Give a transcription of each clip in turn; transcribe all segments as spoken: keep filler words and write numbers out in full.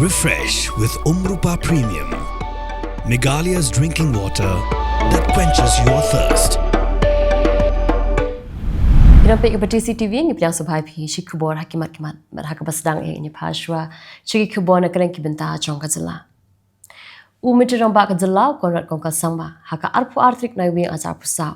Refresh with Umrupa Premium, Meghalaya's drinking water that quenches your thirst. Ki nongpeit ka T C T V, ngi pdiang sngewbha ïa phi sha ki khubor ha ki mat ki mat. Bad ha kaba sdang ïa ngi, ngin ïa phai shuwa sha ki khubor na ka liang ki bynta jong ka jylla. U Myntri Rangbah ka jylla, u Conrad Kongkal Sangma, ha ka arphew ar tarik Naiwieng arhajar arphew saw,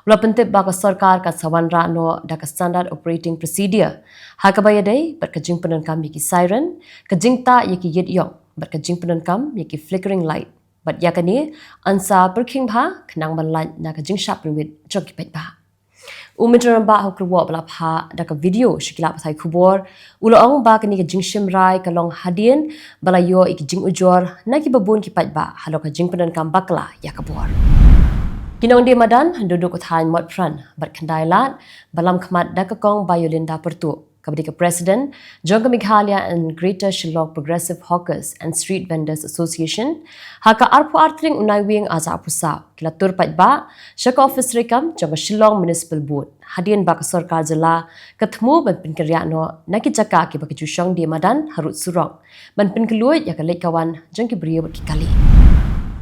u la pyntip ba ka sorkar kan sa wanrah noh da ka Standard Operating Procedure ha kaba ïadei bad ka jingpyndonkam ïa ki siren, ka jingtah ïa ki ïit ïong bad ka jingpyndonkam ïa ki flickering light. Bad ïa kane yn sa pyrkhing bha khnang ban lait na ka jingshah pynwit jong ki paidbah. U Myntri Rangbah ha u kyrwoh ba la phah da ka video sha ki lad pathai khubor, u la ong ba kane ka jingshim rai ka long hadien ba la ïoh ïa ki jingujor na kiba bun ki paidbah halor ka jingpyndonkam bakla ïa ka bor. Ki nongdie madan haduh ka thaiñ Motphran bad Khyndailad ba lam khmat da ka Kong Biolinda Pyrtuh, kaba dei ka President jong ka Meghalaya and Greater Shillong Progressive Hawkers and Street Vendors Association, ha ka arphew ar tarik u Naiwieng arhajar arphew saw, ki la tur paidbah sha ka ophis treikam jong ka Shillong Municipal Board, hadien ba ka sorkar jylla ka thmu ban pynkynriah noh na ki jaka kiba ki ju shong die madan harud surok, ban pynkylluid ïa ka leit ka wan jong ki briew bad ki kali.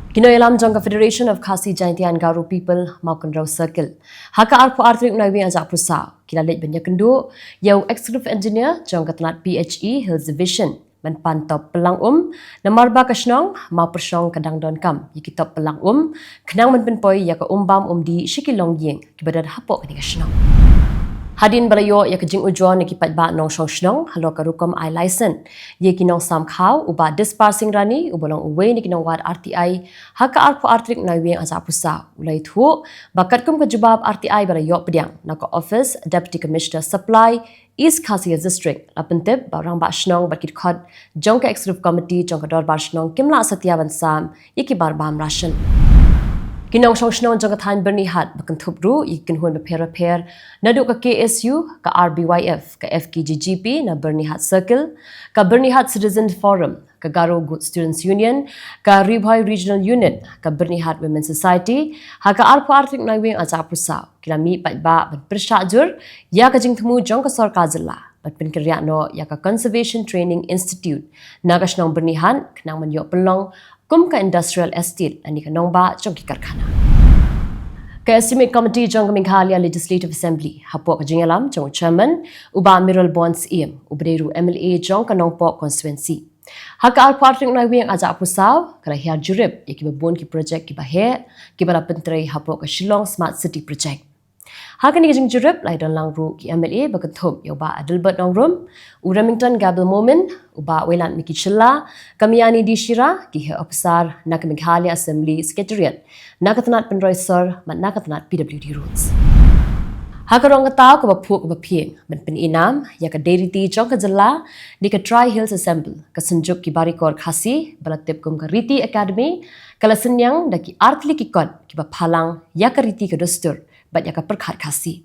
Ki nongïalam jong ka Federation of Khasi Jaintia and Garo People, Mawkynrew Circle, ha ka arphew ar tarik u Naiwieng arhajar arphew saw, ki la leit ban ïakynduh ïa u Executive Engineer jong ka tnat P H E Hills Division ban pan top pynlang um, namar ba ka shnong Mawpyrshong ka dang donkam ïa ki top pynlang um khnang ban pynpoi ïa ka um bam um dih sha ki longïing kiba don hapoh kane ka shnong. Hadien ba la ïoh ïa ka jingujor na ki paidbah nongshong shnong halor ka rukom ai license ïa ki nongsam khaw, u Bah Dispar Singh Rani, uba long uwei na ki nongwad R T I, ha ka arphew ar tarik u Naiwieng arhajar arphew saw, u la ïathuh ba katkum ka jubab R T I ba la ïoh pdiang na ka ophis Deputy Commissioner Supply, East Khasi Hills District, la pyntip ba u rangbah shnong bad ki dkhot jong ka Executive Committee jong ka Dorbar Shnong kim lah satia ban sam ïa ki bar bam ration. Ki nongshong shnong jong ka thaiñ Byrnihat ba kynthup ruh ïa ki kynhun bapher bapher naduh ka K S U, ka R B Y F, ka F K J G P na Byrnihat Circle, ka Byrnihat Citizen Forum, ka Garo Good Students Union, ka Ri Bhoi Regional Unit, ka Byrnihat Women Society, ha ka arphew ar tarik u Naiwieng arhajar arphew saw, ki la mih paidbah ban pyrshah jur ïa ka jingthmu jong ka sorkar jylla ban pynkynriah noh ïa ka Conservation Training Institute na ka shnong Byrnihat khnang ban ïoh pynlong kum ka industrial estate lane ka nongbah jong ki karkhana. Ka Estimate Committee jong ka Meghalaya Legislative Assembly, hapoh ka jingïalam jong u Chairman, u Bah Mayralborn Syiem, uba dei ruh M L A jong ka Nongpoh Constituency, ha ka arphew ar tarik u Naiwieng arhajar arphew saw, ka la hiar jurip ïa kiba bun ki projek kiba heh kiba la pyntrei hapoh ka Shillong Smart City Project. Ha kane ka jingjurip la ïadonlang ruh ki M L A ba kynthup ïa u Bah Adelbert Nongrum, u Remington Gabriel Momin, u Bah Wailadmiki Shylla, ka Miani D Shira, ki heh ophisar na ka Meghalaya Assembly Secretariat, na ka tnat pynroi sor bad na ka tnat P W D Roads. Ha ka rong ka taw kaba phuh kaba phieng ban pyni nam ïa ka dei riti jong ka jylla, dei ka Tri Hills Ensemble, ka Synjuk ki Barikor Khasi ba la tip kum ka Riti Academy, ka la synñiang da ki artylli ki kot kiba phalang ïa ka riti ka dustur bad ïa ka pyrkhat Khasi.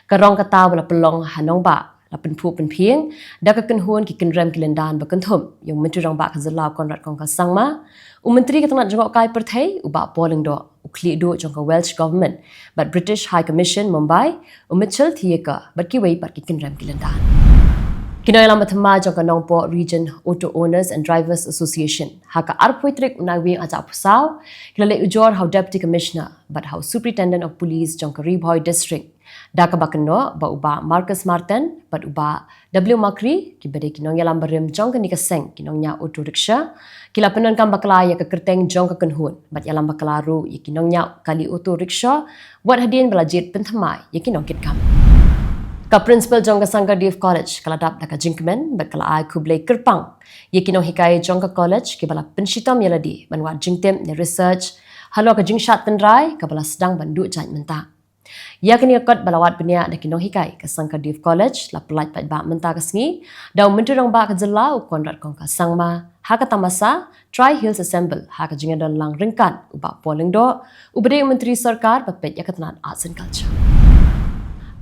Ka rong ka taw ba la pynlong ha nongbah la pynphuh pynphieng da ka kynhun ki kynrem ki lyndan ba kynthup ïa u Myntri Rangbah ka jylla u Conrad Kongkal Sangma, u Myntri ka tnat jngohkai pyrthei u Bah Paul Lyngdoh, u khlieh duh jong ka Welsh Government bad British High Commission Mumbai, u Mitchell Thiekar bad kiwei pat ki kynrem ki lyndan. Ki nongïalam ba thymmai jong ka Nongpoh Region Auto Owners and Drivers Association, ha ka arphew tarik u Naiwieng arhajar arphew saw, ki la leit ujor ha u Deputy Commissioner bad ha u Superintendent of Police jong ka Ri Bhoi District, da kaba kynnoh ba u Bah Marcus Martin bad u Bah W Makri, kiba dei ki nongïalam barim jong kane ka seng ki nongñiah auto rickshaw, ki la pyndonkam bakla ïa ka kyrteng jong ka kynhun bad ïalam bakla ruh ïa ki nongñiah kali auto rickshaw, wat hadien ba la jied pynthymmai ïa ki nongkitkam. Ka Principal jong ka Sankar Dev College ka la dap da ka jingkmen bad ka la ai khublei kyrpang ïa ki nonghikai jong ka college kiba la pynshitom ïa lade ban wad jingtip ne research halor ka jingshad tynrai kaba la sdang ban duh jait mynta. Ïa kane ka kot ba la wad bniah da ki nonghikai ka Sankar Dev College la pyllait paidbah mynta ka sngi da u Myntri Rangbah ka jylla u Conrad Kongkal Sangma ha ka tamasa Tri Hills Ensemble ha ka jingïadonlang ryngkat u Bah Paul Lyngdoh, uba dei u Myntri Sorkar ba peit ïa ka tnat Arts and Culture.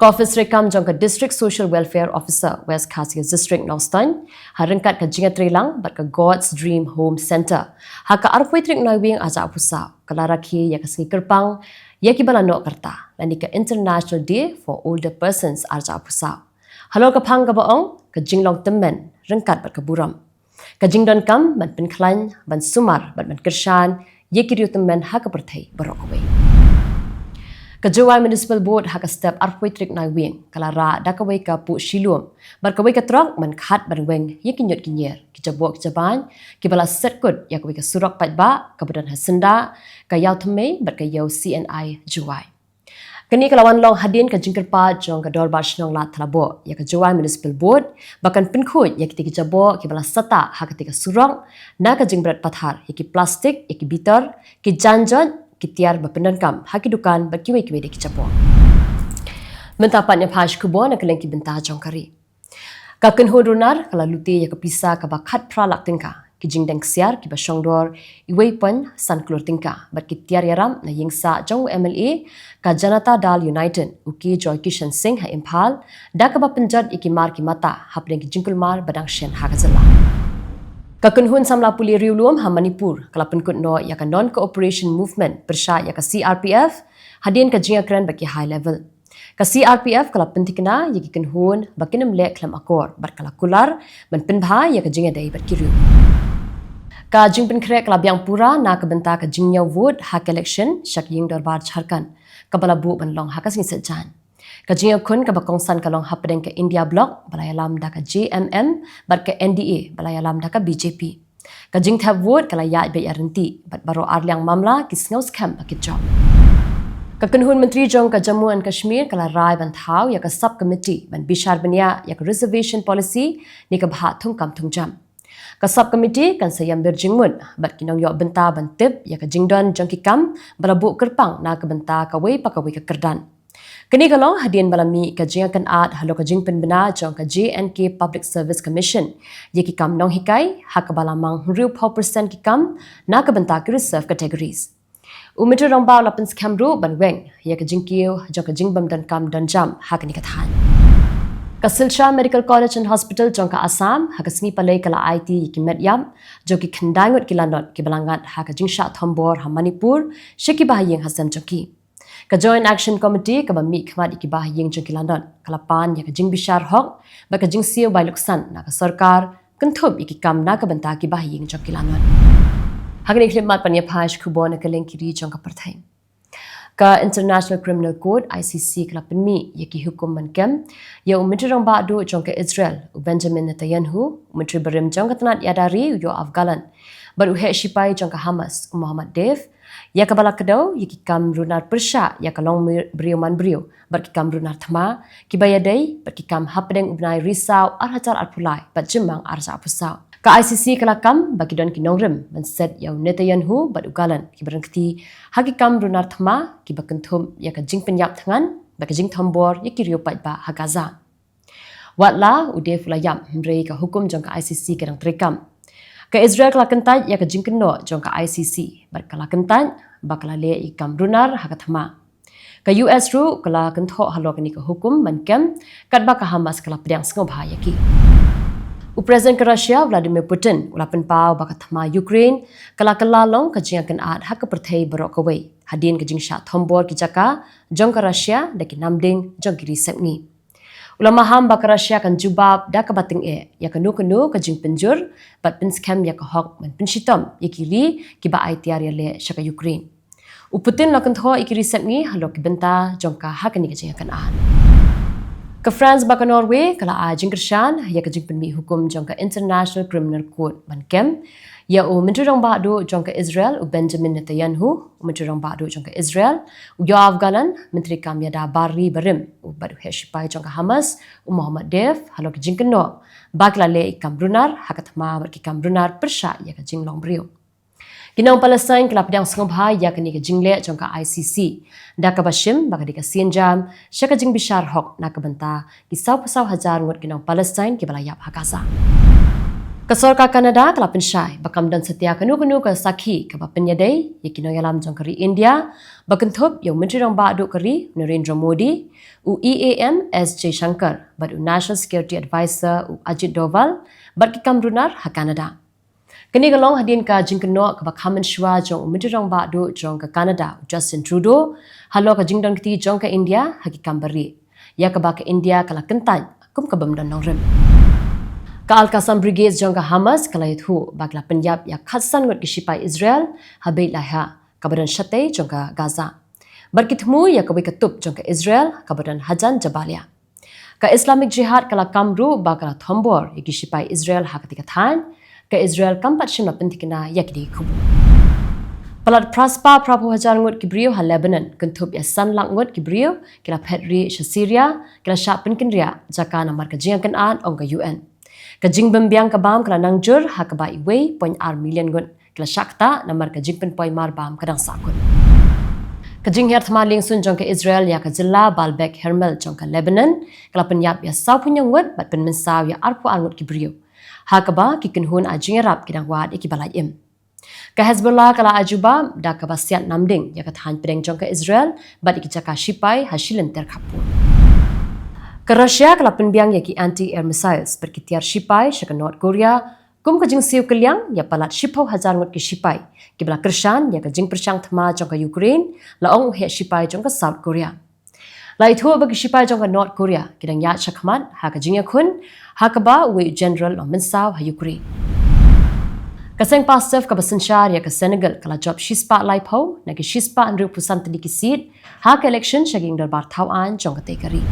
Ka ophis treikam jong ka District Social Welfare Officer West Khasi Hills District Nongstoiñ, ha ryngkat ka jingïatreilang bad ka God's Dream Home Centre, ha ka arphew tarik Naiwieng arhajar arphew saw, ka la rakhe ïa ka sngi kyrpang ïa kiba la noh ka rta lane ka International Day for Older Persons arhajar arphew saw, halor ka phang kaba ong ka jinglong tymmen ryngkat bad ka burom. Ka jingdonkam ban pynkhlaiñ, ban sumar bad ban kyrshan ïa ki riew tymmen ha ka pyrthei baroh kawei. Ka Jowai Municipal Board ha ka step arphew tarik Naiwieng ka la rah da kawei ka puh shilum bad kawei ka trok ban khat ban weng ïa ki ñiut ki ñier, ki jaboh ki jabain kiba la set kut ïa kawei ka surok paidbah kaba don ha syndah ka Ïawthymmai bad ka Ïew C N I Jowai. Kane ka la wan long hadien ka jingkyrpad jong ka Dorbar Shnong Ladthadlaboh ïa ka Jowai Municipal Board ba kan pynkhuid ïa kitei ki jaboh kiba la sahtah ha katei ka surok na ka jingbret pathar ïa ki plastik, ïa ki bitor, ki janjoit, ki tiar ba pyndonkam ha ki dukan bad kiwei kiwei de ki jaboh. Mynta pat ngin ïa peit khubor na ka liang ki bynta jong ka ri. Ka kynhun runar ka la lute ïa ka pisa kaba khatphra lak tyngka, ki jingdeng ksiar kiba shongdor uwei point san klur tyngka bad ki tiar ïaram na ïingsah jong u M L A ka Janata Dal United, u K Joy Kishan Singh ha Imphal, da kaba pynjot ïa ki mar ki mata hapdeng ki jingkulmar ba dang shen ha ka jylla. Ka kynhun samla pule riewlum ha Manipur ka la pynkut noh ïa ka Non-Cooperation Movement pyrshah ïa ka C R P F hadien ka jingïakren bad ki high level. Ka C R P F ka la pynthikna ïa ki kynhun ba kin ym leh khlem akor bad ka la kular ban pynbha ïa ka jingïadei bad ki riew. Ka jingpynkhreh ka la biang pura na ka bynta ka jingñiew vote ha ka election sha ka Ïing Dorbar Jharkhand kaba la buh ban long ha ka sngi Saitjaiñ. Ka jingïakhun kaba kongsan ka long hapdeng ka India Bloc ba la ïalam da ka J M M bad ka N D A ba la ïalam da ka B J P. Ka jingthep vote ka la ïaid beit ïaryntih bad baroh arliang mamla ki sngew skhem ba kin jop. Ka kynhun myntri jong ka Jammu and Kashmir ka la rai ban thaw ïa ka sub committee ban bishar bniah ïa ka reservation policy ne ka bhah thungkam thungjam. Ka sub committee kan sa ïam bir jingmut bad ki nongïoh bynta ban tip ïa ka jingdon jong ki kam ba la buh kyrpang na ka bynta kawei pa kawei ka kyrdan. Kane ka long hadien ba la mih ka jingïakynad halor ka jingpynbna jong ka J and K Public Service Commission ïa ki kam nonghikai ha kaba la mang hynriewphew percent ki kam na ka bynta ki reserve categories. U Myntri Rangbah u la pynskhem ruh ban weng ïa ka jingkiew jong ka jingbym donkam donjam ha kane ka thaiñ. Ka Silchar Medical College and Hospital jong ka Assam ha ka sngi Palei ka la aiti ïa ki met ïap jong ki khyndai ngut ki lanot kiba la ngat ha ka jingshah thombor ha Manipur sha ki bahaïing hasem jong ki. Ka Joint Action Committee kaba mihkhmat ïa ki bahaïing jong ki lanot ka la pan ïa ka jingbishar hok bad ka jingsiew bai luksan na ka sorkar kynthup ïa ki kam na ka bynta ki bahaïing jong ki lanot. Ha kane ka khyllipmat pat ngin ïa peit khubor na ka liang ki ri jong ka pyrthei. Ka International Criminal Court, I C C, ka la pynmih ïa ki hukum ban kem ïa u Myntri Rangbah Duh jong ka Israel, u Benjamin Netanyahu, u Myntri Barim jong ka tnat ïada ri, u Yoav Gallant, bad u heh shipai jong ka Hamas, u Mohammad Deif, ïa kaba la kdew ïa ki kam runar pyrshah ïa ka longbriew manbriew bad ki kam runar thma kiba ïadei bad ki kam hapdeng u bnai Risaw ar hajar arphew lai bad Jymmang ar hajar arphew saw. Ka I C C ka la kam ba ki don ki nongrim ban set ïa u Netanyahu bad u Gallant kiba ryngkti ha ki kam runar thma kiba kynthup ïa ka jingpynïap thngan bad ka jingthombor ïa ki riew paidbah ha Gaza. Watla u Deif u la ïap, hynrei ka hukum jong ka I C C ka dang treikam. Ka Israel ka la kyntait ïa ka jingkynnoh jong ka I C C bad ka la kyntait ba ka la leh ïa ki kam runar ha ka thma. Ka U S ruh ka la kynthoh halor kane ka hukum ban kem katba ka Hamas ka la pdiang sngewbha ïa ki. U President ka Russia, Vladimir Putin, u la pynpaw ba ka thma Ukraine ka la kylla long ka jingïakynad ha ka pyrthei baroh kawei hadien ka jingshah thombor ki jaka jong ka Russia da ki namding jong ki ri sepngi. U la maham ba ka Russia kan jubab da kaba tyngeh ïa kano kano ka jingpynjur bad pynskhem ïa ka hok ban pynshitom ïa ki ri kiba ai tiar ïaleh sha ka Ukraine. U Putin u la kynthoh ïa ki ri sepngi halor ki bynta jong ka ha kane ka jingïakynad. Ka France bad ka Norway ka la ai jingkyrshan ïa ka jingpynmih hukum jong ka International Criminal Court ban kem ïa u Myntri Rangbah Duh jong ka Israel, u Benjamin Netanyahu, u Myntri Rangbah Duh jong ka Israel, u Yoav Gallant, Myntri Kam Ïada bar ri barim, u bad u heh shipai jong ka Hamas, u Mohammad Deif, halor ki jingkynnoh ba ki la leh ïa ki kam runar ha ka thma bad ki kam runar pyrshah ïa ka jinglong briew. Ki nong Palestine ki la pdiang sngewbha ïa kane ka jingleh jong ka I C C da kaba shim ba ka dei ka sienjam sha ka jingbishar hok na ka bynta ki sawphew saw hajar ngut ki nong Palestine kiba la ïap ha Gaza. Ka sorkar Canada ka la pynshai ba kam don satia kano kano ka sakhi kaba pynïadei ïa ki nongïalam jong ka ri India, ba kynthup ïa u Myntri Rangbah Duh ka ri, Narendra Modi, u E A M S Jaishankar bad u National Security Advisor, u Ajit Doval, bad ki kam runar ha Canada. Kane ka long hadien ka jingkynnoh kaba kham mynshuwa jong u Myntri Rangbah Duh jong ka Canada, u Justin Trudeau, halor ka jingdonkti jong ka India ha ki kam barieh, ïa kaba ka India ka la kyntait kum ka bym don nongrim. Ka Al-Qassam Brigade jong ka Hamas ka la ïathuh ba ka la pynïap ïa khatsan ngut ki shipai Israel ha Beit Lahia, kaba don shatei jong ka Gaza. Bad ki thmu ïa kawei ka tup jong ka Israel kaba don hajan Jabalia. Ka Islamic Jihad ka la kam ruh ba ka la thombor ïa ki shipai Israel ha katei ka thaiñ. Ka Israel kam pat shym la pynthikna ïa kine ki khubor. Palat phra spah phra phew hajar ngut ki briew ha Lebanon, kynthup ïa san lak ngut ki briew ki la phet rieh sha Syria, ki la shah pynkynriah jaka namar ka jingïakynad, ong ka U N. Ka jingbym biang ka bam ka la nang jur ha kaba iwei point ar million ngut ki la shah ktah namar ka jingpynpoi mar bam ka dang sahkut. Ka jinghiar thma liengsun jong ka Israel ïa ka jylla Baalbek Hermel jong ka Lebanon ka la pynïap ïa saw phew hynñiew ngut bad pynmynsaw ïa ar phew ar ngut ki briew, ha kaba ki kynhun ai jingïarap ki dang wad ïa kiba lait im. Ka Hezbollah ka la ai jubab da kaba siat namding ïa ka thaiñ pdeng jong ka Israel bad ïa ki jaka shipai ha shilynter khappud. Ka Russia ka la pynbiang ïa ki anti-air missiles bad ki tiar shipai sha ka North Korea, kum ka jingsiew kylliang ïa palat shiphew hajar ngut ki shipai kiba la kyrshan ïa ka jingpyrshang thma jong ka Ukraine, la ong u heh shipai jong ka South Korea. La ïathuh ba ki shipai jong ka North Korea ki dang ïaid shakhmat ha ka jingïakhun, ha kaba uwei u general u la mynsaw ha Ukraine. Ka seng Pastef kaba synshar ïa ka Senegal ka la jop shispah laiphew na ki shispah hynriewphew san tylli ki seat ha ka election sha ka ïing dorbar thaw aiñ jong katei ka ri.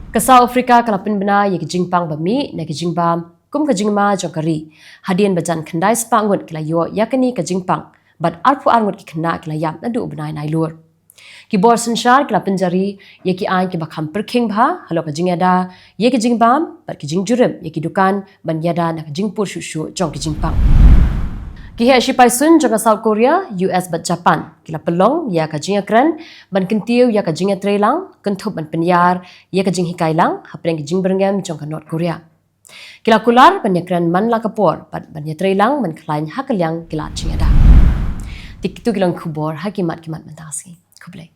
Ka South Africa ka la pynbna ïa ki jingpang ba mih na ki jingbam kum ka jingma jong ka ri, hadien ba jan khyndai spah ngut ki la ïoh ïa kane ka jingpang bad ar phew ar ngut ki khynnah ki la ïap naduh u bnai Nailur. Ki bor synshar ki la pynjari ïa ki aiñ kiba kham pyrkhing bha halor ka jingïada ïa ki jingbam bad ki jingjurim ïa ki dukan ban ïada na ka jingpur shuh shuh jong ki jingpang. Ki heh shipai suiñ jong ka South Korea, U S bad Japan ki la pynlong ïa ka jingïakren ban kyntiew ïa ka jingïatreilang, kynthup ban pynïar ïa ka jinghikai lang hapdeng ka jingbyrngem jong ka North Korea. Ki la kular ban ïakren man la ka por bad ban ïatreilang ban khlaiñ ha ka liang ki lad jingïada. Te kito ki long khubor ha ki mat ki mat mynta ka sngi. Khublei.